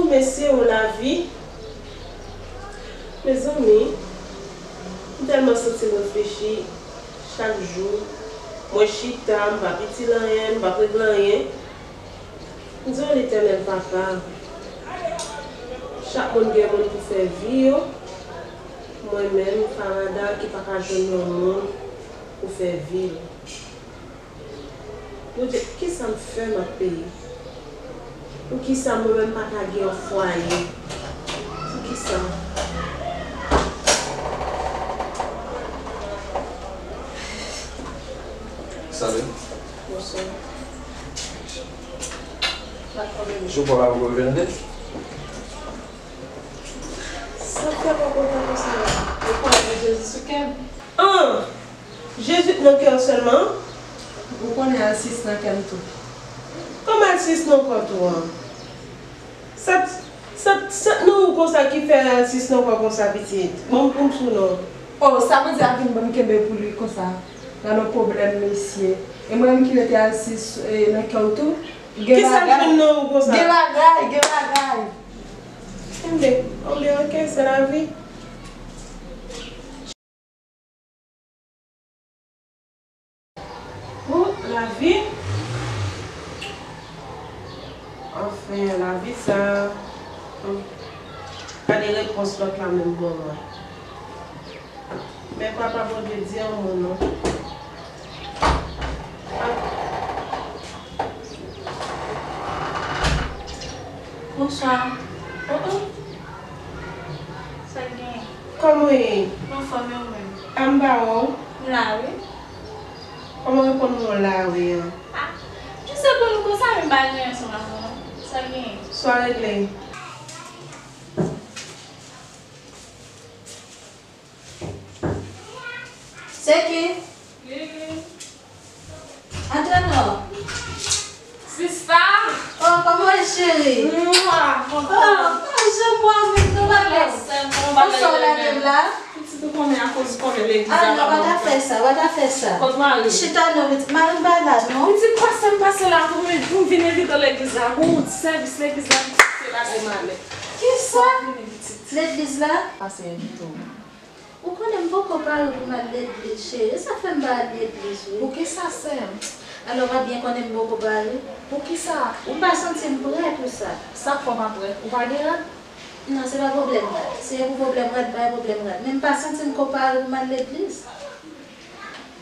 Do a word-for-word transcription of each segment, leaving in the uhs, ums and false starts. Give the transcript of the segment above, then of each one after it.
Mesye o lavi. Mezanmi, m tèlman santi m reflechi chak jou. Mwen chita, m p ap itil anyen, m p ap regle anyen. M di, o Letènèl Papa, chak moun gen moun pou fè vi yo. Mwen menm, Farada ki pa ka jwenn yon moun pou fè vi l. Bondye, poukisa m fè m ap peye? Poukisa mwen menm m pa ka gen yon fwaye? Poukisa? Salut. Bonswa. Jou pa la pou vin vin. Sa fè pa kontan konsa. Ou kwè gen Jezi sou kè m? An! Jezi t nan kè w sèlman? Ou konnen Alsis nan kè m tou. Kòman Alsis nan kò tou an? Sa, sa, sa nan ou konsa ki fè Alsis nan kò konsa pitit? Ban m pou m sou non. Oh, sa Bondye ap vin ban m kenbe pou li konsa. Nan yon pwoblèm mesye. E mwen menm ki mete Alsis, eh, nan kè w tou. Gen bagay. Kisa l jwenn nan ou konsa? Gen bagay, gen bagay. Enben, enben, ok, se lavi. Pou lavi. Anfen, lavi sa. Hmm. Gade repons lòt la menm ban mwen. Men Papa Bondye di yon mo non. Bonswa. Oh, oh. Sa k gen? Kòman w ye? M anfòm, e ou menm? A m pa wè w. M la wi. Kòman w reponn mwen w la wi an? Ah, jis reponn ou konsa, men m pa gen anyen ansanm avè w non. Sa k gen? Swa regle. Se ki? Lili. Antre non. Sista! Oh, kòman w ye, cheri? Mwa! Oh, kòman jan mwa menm nou pa lè? Kòman w lage m la? Pitit, ou konnen akoz ou konnen legliz la pa bon. Ah non, pa ta fè sa, pa ta fè sa. Kot mari? Chita non, pitit, mari m pa la non. Pitit, pase m pase la pou m, pou m vin envite w legliz la. Gon sèvis legliz la, pitit, se la se malè. Kisa? Vini, pitit. Legliz la? Pase envite w. Ou konnen m poko pare pou m al legliz, cheri. E sa fè m pa al legliz, wi. Poukisa, sè m? Alò, w pa byen konnen m poko pare? Poukisa? Ou pa santi m prè pou sa? Sa k fè w pa prè? Ou pa gen rad? Non, se pa pwoblèm rad. Si e pou pwoblèm rad, pa gen pwoblèm rad. Men m pa santi m ko pare pou m al legliz.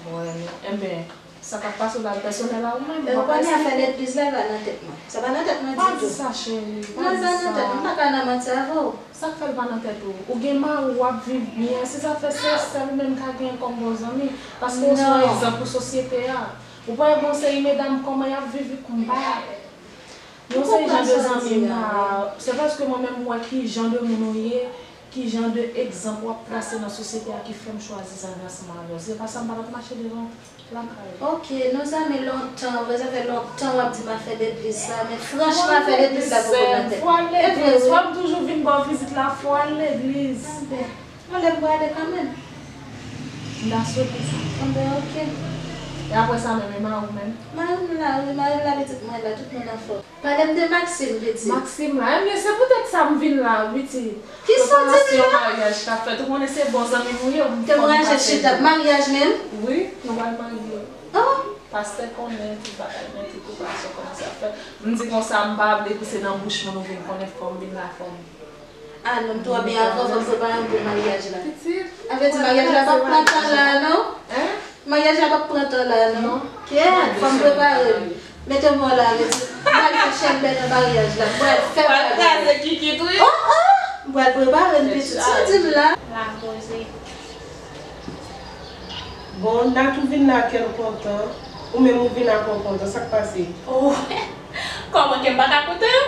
Bon, enben, sa k ap pase w la, l pèsonèl a ou menm, ou pa prese. E ou konnen afè legliz la, l pa nan tèt mwen. Sa pa nan tèt mwen ditou. Pa di sa, cheri. Non, l pa nan tèt mwen. M pa ka nan manti avè w. Sa k fè l pa nan tèt ou? Ou gen mari w, w ap viv byen. Si sa fè se sèl ou menm ka genyen kòm bon zanmi. Paske ou se yon egzanp pou sosyete a. Ou pa wè gon seri medam kòman y ap viv, wi, konba. Yon seri jan de zanmi m pa. Se paske mwen menm m wè ki jan de moun ou ye, ki jan de egzanp w ap trase nan sosyete a ki fè m chwazi zanmi ansanm avè w. Se pa sa m pa t ap mache devan w. Lakay. Ok, nou zanmi lontan, vre sa fè lontan w ap di m afè legliz sa, men franchman afè legliz la poko nan tèt mwen. Fò al legliz, fò m toujou vin ba w vizit la, fò al legliz. Anben, bon, lè m prale kanmenm. M ta swete sa. Anben, ok. E apre sa menm, e mari w menm? Mari m la, wi, mari m la, pitit mwen la, tout moun anfòm. Pale m de Maxime, pitit. Maxime la. Ebyen, se poutèt sa m vin la, pitit. Kisa w di la? Preparasyon maryaj k ap fèt. Ou konnen se bon zanmi m ou ye. Te m raje chita. Maryaj menm? Wi, nou pral marye. Oh! Pastè konnen tout bagay, men tout preparasyon kòmanse ap fèt. M di konsa, m pa vle pou se nan bouch moun ou vin konnen, fò m vin la, fò m. Ah non, m twò byen avan, fò m prepare m pou maryaj la. Pitit. Sa vle di maryaj la p ap pran tan la, non? Hein? Maryaj la p ap pran tan la, non? Non. Kèt, fò m prepare m. Mete m la, mete. M pral fè chèlbè nan maryaj la. M pral fè bagay. Pral kraze kikit, wi. Oh, oh! M pral prepare m, pitit. Sa w di m la? La poze. Bon, Natou vin la, kè l kontan. Ou menm ou vin la, kè w kontan. Sa k pase? Oh! Kòman ke m pa ka kontan?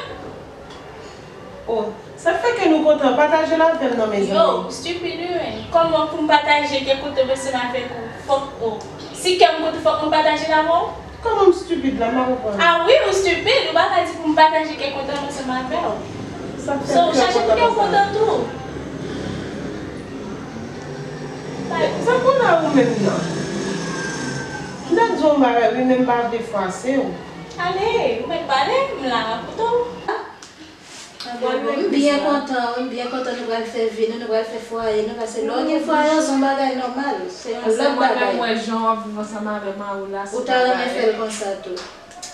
Oh, sa k fè ke nou kontan? Pataje l avè m non, mezanmi. Yo, ou stupid wi, men. Kòman pou m pataje kè kontan ansanm avèk ou? Fòk, oh, si kè m kontan, fòk mwen pataje l avè w? Kòman m stupid la, m pa konprann. Ah wi, ou stupid, ou pa ka di pou m pataje kè kontan ansanm avè w. Sa k fè kè w kontan konsa? So, ou chache pou kè w kontan tou. Sa konn a ou menm nan. M ta di w yon bagay wi, men m pa vle fwase w. Ale, ou mèt pale, m la, koute w. M byen kontan, wi, m byen kontan nou pral fè vi nou, nou pral fè fwaye nou, paske lè w gen fwaye, se yon bagay nòmal, se yon lòt bagay. Mwen menm, mwen, jan w ap viv ansanm avè mari w la, se yon bagay. Ou ta renmen fè l konsa tou.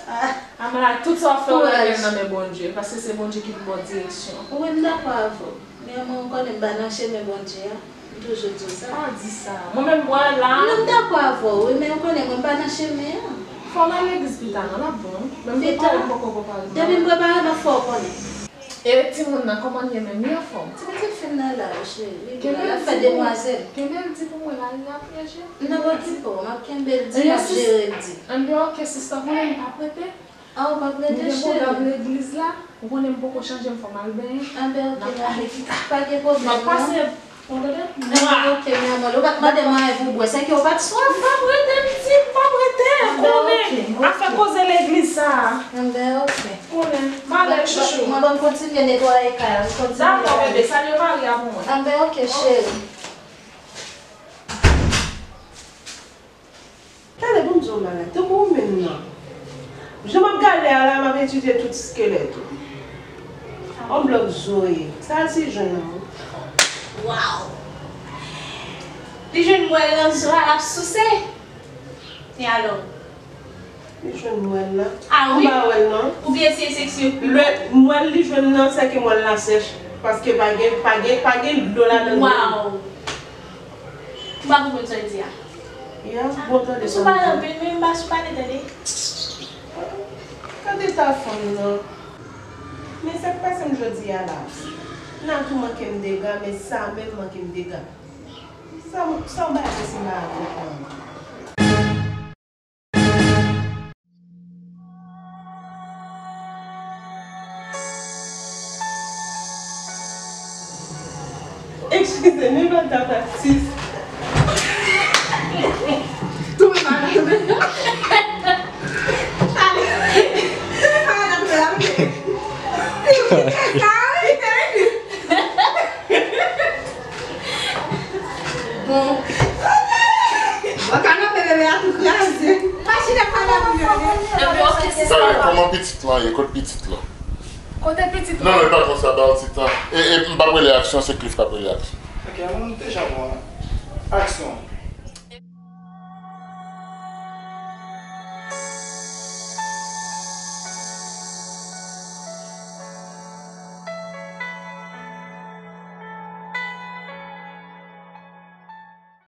Ah. Amara, tout sa w ap fè, w lage l nan men Bondye, paske se Bondye ki pou ba w direksyon. Wi, m dakò avè w. Men mwen, m konnen m pa nan chemen Bondye a. M toujou di w sa. Pa di sa. Mwen menm, m wè la. Non, m dakò avè w, wi, men ou konnen mwen pa nan chemen an. Fò m al legliz pita, non, l ap bon. Menm pita, prepare m poko prepare m. Depi m prepare m, fò w konnen. E timoun nan, kòman l ye menm? Li anfòm? Timoun ti fi m nan la, wi, cheri. Li la, l ap fè demwazèl. Kenbe l di pou mwen, la, li ap reje. M nan okipe w, m ap kenbe l di, m ap jere l di. Anben, ok, sista, konnen m p ap rete. A, ou p ap rete, cheri? M gen pwogram legliz la. Ou konnen m poko chanje, m fò m al benyen. Anben, ok, m ap ale pita. Pa gen pwoblèm, non. M ap pase, ou tande? Anben, ok, men mwen, ou pa t mande m anyen pou bwè. Se ke ou pa t swaf? M p ap rete, m di, m p ap rete. Anben, konnen. Ok, ok. Afè koze legliz sa a. Anben, ok. Konnen. M ale, chouchou. Mwen, ban m kontinye netwaye kay la, m kontinye. Dakò, bebe, salye mari a pou mwen. Anben, ok, cheri. Tande, ban m di w yon bagay. Tankou ou menm nan. Jan m ap gade a la, m ap etidye tout eskelèt ou. On blòk zo ye. Sa ti jwenn nan, wi. Waw! Li jwenn mwèl nan zo a, l ap souse. E alò? Li jwenn mwèl la. Ah wi? Ou pa wè l, non? Oubyen se seksyon pi wo? Lè mwèl li jwenn nan, se ke mwèl la sèch. Paske pa gen, pa gen, pa gen dlo ladan l. Waw! M pa konprann sa w di a. Ya, bon, tande sa w di. Ou sou pale anpil, men m pa sou pale, tande. Gade eta fanm nan. Men sa k pase m jodi a la. Natou manke m dega, men sa menm manke m dega. Sa, sa w bay mwen se m pa konprann. Eskize, men madanm atis. Tounen madanm. Tounen madanm. Bon. Bon, kanapé bebe a tou kraze. Machin ap pale avè m yo. Epi, ok, sista. Kòman pitit lan ye? Kot pitit lan? Kote pitit lan? Non, non, e pa konsa, ba w ti tan. E, e, m p ap rele aksyon, se Cliff k ap rele aksyon. Ok, mwen deja bon. Aksyon.